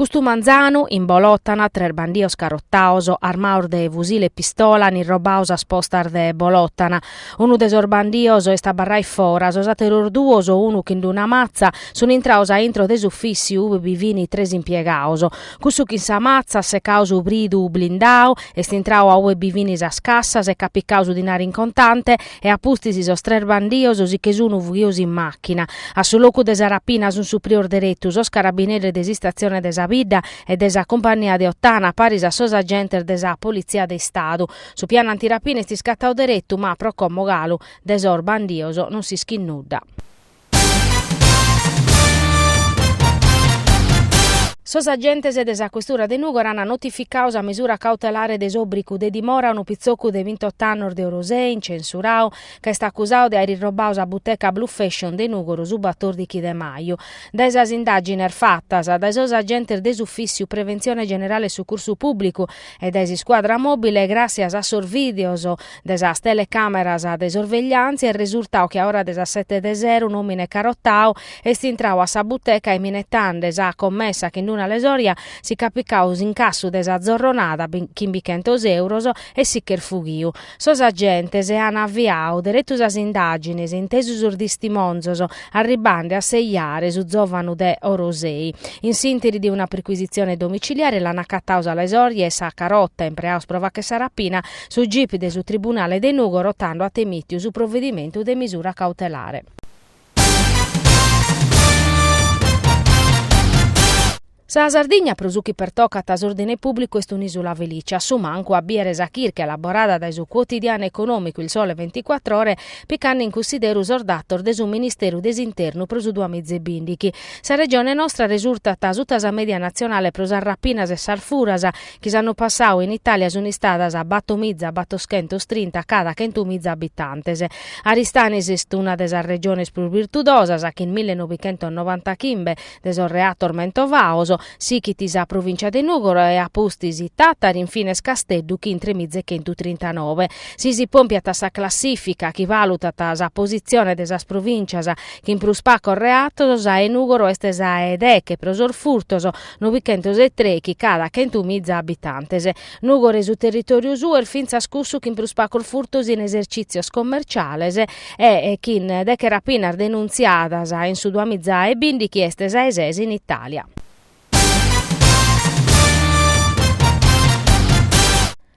Custu manzanu, in Bolòtana, tres bandios carotaos, armaos de fusile e pistola, an irrobau sas postas de Bolòtana. Unu de sos bandios est abarrau fora, sos àteros duos, unu chin d'una matza, sun intraos a intro de s'ufìssiu ube bi fin tres impiegaos. Cussu chin sa matza at secau su bridu blindau, est intrau a ue bi fin sas cassas e ch'at picau su dinari in contante e a pustis sos tres bandios si che sun fughios in màchina. A su locu de sa rapina sun suprios deretu sos carabineris de s'istatzione de sa bidda e de sa cumpannia de Ottana paris a sos agentes de sa Politzia de Istadu. Su pianu antirapina est iscatau deretu ma pro como galu de sos bandios non s'ischit nudda. Sos agentes de sa Questura de Nùgoro ant notificadu sa mesura cautelare de s'òbrigu de dimora a unu pitzocu de bintot'annos de Orosei, incensuradu, ca est acusadu de àere irrobadu sa buteca Blue Fashion de Nùgoro su batòrdighi de maju. Dae sas indàgines fatas dae sos agentes de s'Ufìssiu Preventzione Generale e Sucursu Pùblicu e dae s'iscuadra mòbile, gràssias a sos vìdeos de sas telecàmeras de sorvegliàntzia est resurtadu chi a ora de sas sete de sero un'òmine carotadu est intradu a sa buteca e minetande sa commessa chin d'una lesorja si ch'at picadu s'incassu de sa zorronada chimbichentos euros e si ch'est fughiu. Sos agentes an aviadu deretu sas indàgines e intesu sos distimonzos arribande a sejare su zòvanu de Orosei. In s'ìnteri de una percuisitzione domiciliare l'an acatadu sa lesorja e sa carota impreados pro fagher sa rapina Su Gip de su Tribunale de Nùgoro tando at emìtiu su provedimentu de misura cautelare. Sa Sardigna pro su chi pertocat s'òrdine pùblicu est un'ìsula felice, a su mancu a bìere sa chirca elaborada dae su cuotidianu econòmicu Il Sole 24 Ore picande in cunsideru sos datos de su Ministeru de s'Internu pro su duamiza e bìndighi. Sa regione nostra resurtat suta sa mèdia natzionale pro sas rapinas e sas furas, chi s'annu passadu in Itàlia sunt istadas batomiza batoschentostrinta cada chentumiza abitantes. Aristanis est una de sas regiones prus virtudosas, chin millenovichentosnovantaghimbe de sos reatos mentovados, sighit sa provìncia de Nùgoro e a pustis Tàtari, infines Casteddu chin tremiza e chentutrintanove. Si si pòmpiat a sa classìfica chi valutat sa positzione de sas provìncias chin prus pacos reatos, sa 'e Nùgoro est sa 'e deche pro sos furtos, 913 cada chentumiza abitantes. Nùgoro e su territòriu suo est fintzas cussu chin prus pacos furtos in esercìtzios commerciales e chin deche rapinas denuntziadas in su duamiza e bìndighi est sa 'e ses in Itàlia.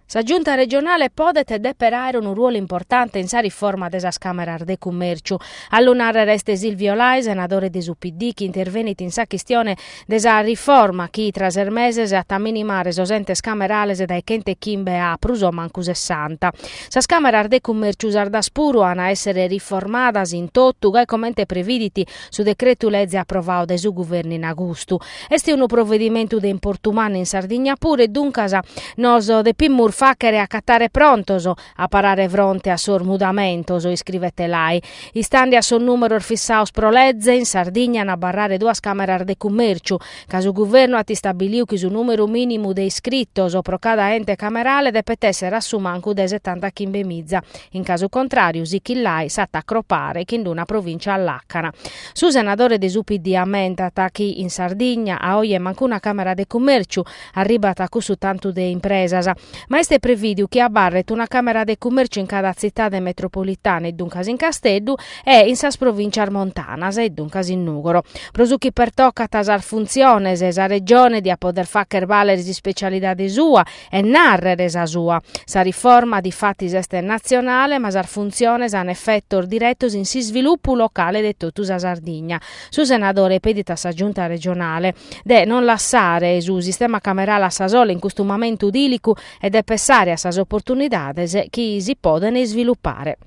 Sa Giunta regionale podet e depet àere unu ruolu importante in sa riforma de sas Càmeras de Cummèrciu. A lu nàrrere est Silvio Lai, senadore de su PD, chi intervenit in sa chistione de sa riforma chi tra ses meses at a minimare sos entes camerales dae chentechimbe a prus o mancu sessanta. Sas Càmeras de Cummèrciu sardas puru an a èssere riformadas in totu, gai comente previdit su decretu leze aprovadu dae su Guvernu in agustu. Est unu provedimentu de importu mannu in Sardigna puru e duncas nos depimus fàghere acatare prontos a parare fronte a sos mudamentos, iscrivet Lai. Istande a sos nùmeros fissados pro leze, in Sardigna an a abarrare duas càmeras de cummèrciu, ca su Guvernu at istabilidu chi su nùmeru mìnimu de iscritos pro cada ente camerale depet èssere a su mancu de setantachimbemiza. In casu contràriu, sichit Lai, s'at a cropare chin una provìncia a làcana. Su senadore de su PD ammentat chi in Sardigna a oje mancuna Càmera de Cummèrciu arribat a cussu tantu de impresas, ma est prevìdiu chi abarret una Càmera de Cummèrciu in cada tzitade metropolitana e duncas in Casteddu e in sas provìncias montanas e duncas in Nùgoro. Pro su chi pertocat sas funtziones, sa Regione diat poder fàghere bàlere s'ispecialidade sua e nàrrere sa sua. Sa riforma difatis est natzionale ma sas funtziones an efetos diretos in s'isvilupu locale de totu sa Sardigna. Su senadore pedit a sa Giunta regionale de non lassare su sistema camerale a sa sola in custu mamentu dìlicu e de pessare a sas oportunidades chi si poden isvilupare.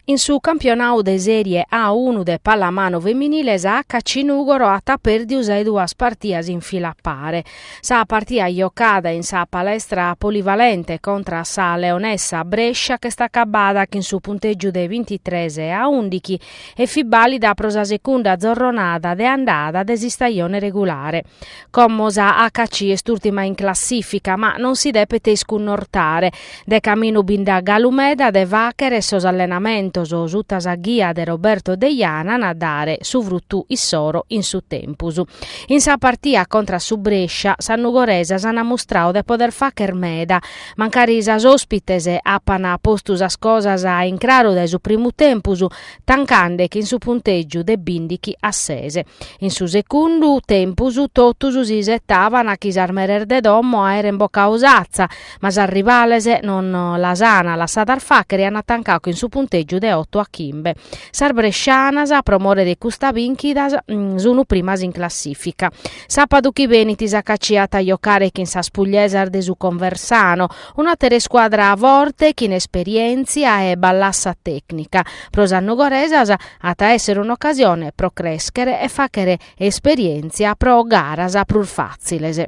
In su campionadu de Sèrie A1 de pallamano feminile sa HC Nùgoro at pèrdiu sa 'e duas partias in fila a pare. Sa partia jocada in sa palestra polivalente contra a sa Leonessa Brescia ch'est acabada chin su puntègiu de bintitres a ùndighi e fit bàlida pro sa secunda zorronada de andada de s'istajone regulare. Como sa HC est ùrtima in classìfica, ma non si depet iscunnortare. De caminu bi nd'at galu meda de fàghere e sos allenamentos. tentos suta sa ghia de Roberto Deiana an a dare su frutu issoro in su tempus. In sa partia contra su Brescia sas nugoresas an mustradu de poder fagher meda, mancari sas òspites apan postu sas cosas in craru dae su primu tempus, tancande chin su puntègiu de bìndichi a ses. In su segundu tempus totus si isetaban chi sas meres de domo aeren bocadu s'atza, ma sas rivales non las an lassadas fàchere e an tancadu chin su puntègiu de oto a chimbe. Sas brescianas, pro more de custa bìnchida, sun primas in classìfica. Sàpadu chi benit sa at a jocare chin sas pugliesas de su Conversano, un'àtera iscuadra forte chin esperièntzia e ballassa tècnica. Pro sas nugoresas at a èssere un'ocasione pro crèschere e fàghere esperièntzia pro garas prus fàtziles.